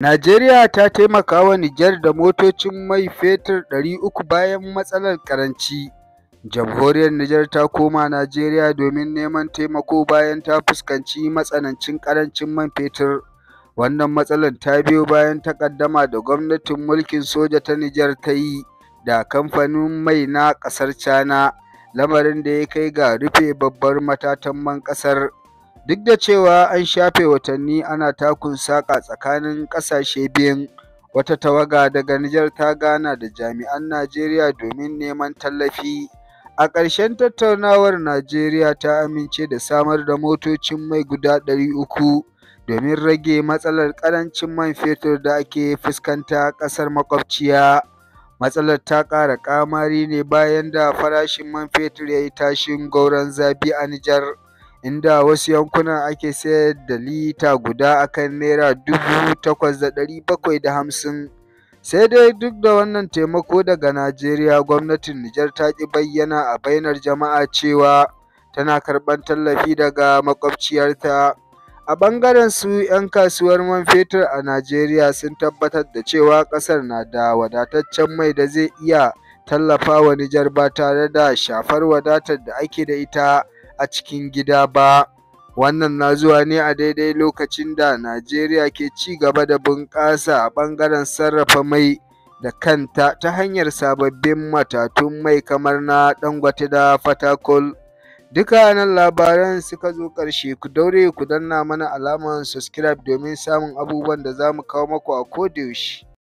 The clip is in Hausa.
Najeriya ta taimaka wa Nijar da motocin mai fetur 300 bayan matsalar ƙaranci. Jamhuriyar Nijar ta koma Najeriya domin neman taimako bayan ta fuskanci matsanancin ƙarancin man fetur. Wannan matsalar ta biyo bayan taƙaddama da gwamnatin mulkin soja ta Nijar ta yi da kamfanin mai na ƙasar China, lamarin da ya kai ga rufe babbar matatan man ƙasar. Duk da cewa an shafe watanni ana takun saƙa tsakanin ƙasashe biyun, wata tawaga daga Nijar ta gana da jami'an Najeriya domin neman tallafi. A ƙarshen tattaunawar, Najeriya ta amince da samar da motocin mai guda 300 domin rage matsalar ƙarancin man fetur da ake fuskanta a ƙasar maƙwabciya. Matsalar ta ƙara ƙamari ne bayan da farashin man fetur ya yi tashin gwauron zabi a Nijar, inda wasu yankunan ake sayar da lita guda a kan Naira 8,750. Sai dai duk da wannan taimako daga Najeriya, gwamnatin Nijar ta ƙi bayyana a bainar jama'a cewa tana karɓar tallafi daga maƙwabciyarta. A ɓangaren su, 'yan kasuwar man fetur a Najeriya sun tabbatar da cewa ƙasar na da wadataccen mai da zai iya tallafa wa Nijar ba tare da shafar wadatar da ake da ita a cikin gida ba. Wannan na zuwa ne a daidai lokacin da Najeriya ke ci gaba da bunƙasa a ɓangaren sarrafa mai da kanta ta hanyar sababbin matatun mai kamar na Dangote da Fatakwal. Duka nan labaran suka zo ƙarshe, ku daure ku danna mana alamar subscribe domin samun abubuwan da za mu kawo muku a kodayaushe.